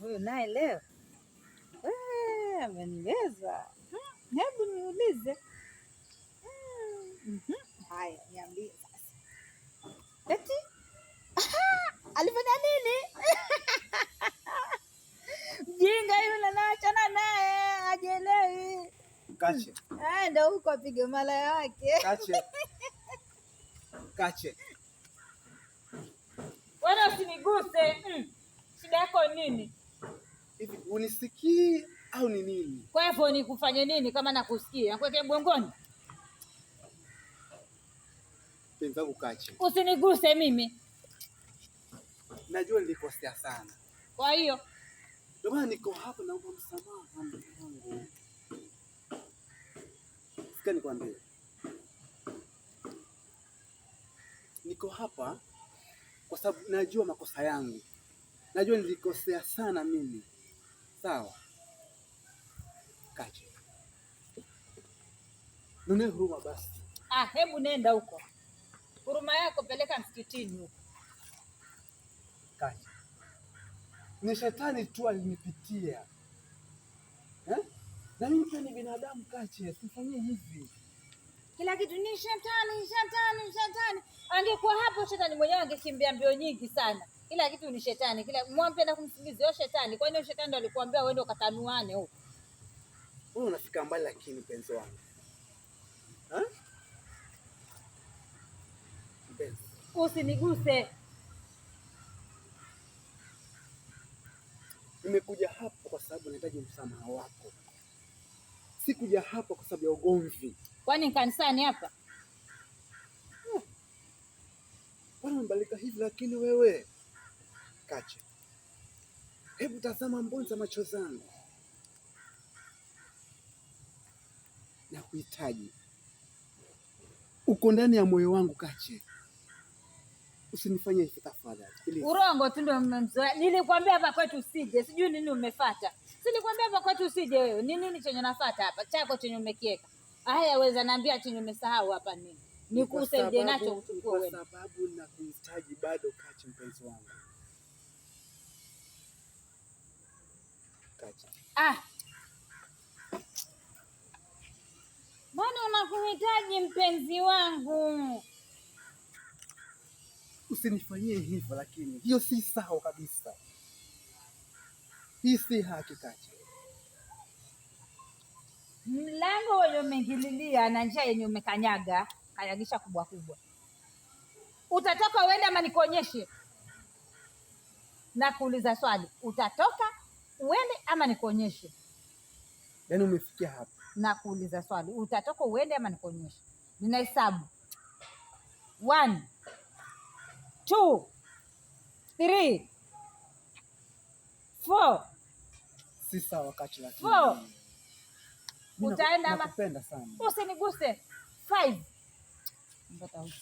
Huyu naye leo ameniweza. Hebu niulize. Haya, niambie sasa. Eti alifanya nini? Mjinga yule, naachana naye, hajielewi. Kache. Ndio huko apige mala yake. Kache. Kache. Wewe usiniguse. Shida yako nini? Hivi unisikii au ni nini? Kwa hivyo nikufanye nini kama nakusikia? Nakuweke mgongoni? Penzi wangu Kache. Usiniguse mimi. Najua nilikosea sana. Kwa hiyo ndio maana niko hapa naomba msamaha mke wangu. Sikia nikwambie. Niko hapa kwa sababu najua makosa yangu. Najua nilikosea sana mimi. Sawa? Kache. Nune huruma basi. Ah, hebu nenda huko. Huruma yako peleka msikitini huko. Kache. Ni shetani tu alinipitia. Eh? Na mimi pia ni binadamu Kache, usifanyie hivi. Kila kitu ni shetani, shetani, shetani. Angekuwa hapo shetani mwenyewe angekimbia mbio nyingi sana. Kila kitu ni shetani. Kila mwampe na kumsingizia shetani. Kwani huyo shetani ndo alikuambia uende ukatanuane huko? Wewe unafika mbali lakini mpenzi wangu. Ha? Mpenzi. Usiniguse. Nimekuja hapa kwa sababu nahitaji msamaha wako. Sikuja hapa kwa sababu ya ugomvi. Kwani kanisani hapa? Mbona umebadilika hivi lakini wewe? Kache. Hebu tazama mboni za macho zangu. Nakuhitaji. Uko ndani ya moyo wangu Kache. Usinifanye hivi tafadhali. Please. Urongo tu ndio mmemzoea. Nilikwambia hapa kwetu usije. Sijui nini umefuata. Si nilikwambia hapa kwetu usije wewe. Ni nini chenye nafuata hapa? Chako chenye umekieka. Haya, weza niambia chenye umesahau hapa nini? Nikusaidie nacho uchukue Kwa wewe. sababu nakuhitaji bado Kache, mpenzi wangu. Kache. Mbona unakuhitaji mpenzi wangu? Usinifanyie hivyo lakini hiyo si sawa kabisa. Hii si haki Kache. Mlango wenye umeingililia na njia yenye umekanyaga, kanyagisha kubwa kubwa. Utatoka uende ama nikuonyeshe? Nakuuliza swali, utatoka uende ama nikuonyeshe? Yaani umefikia hapa. Nakuuliza swali, utatoka uende ama nikuonyeshe? Ninahesabu. 1, 2, 3, 4. Si sawa Kache lakini. 4. Mimi Utaenda ama nakupenda sana. Usiniguse. 5. Mpata usi.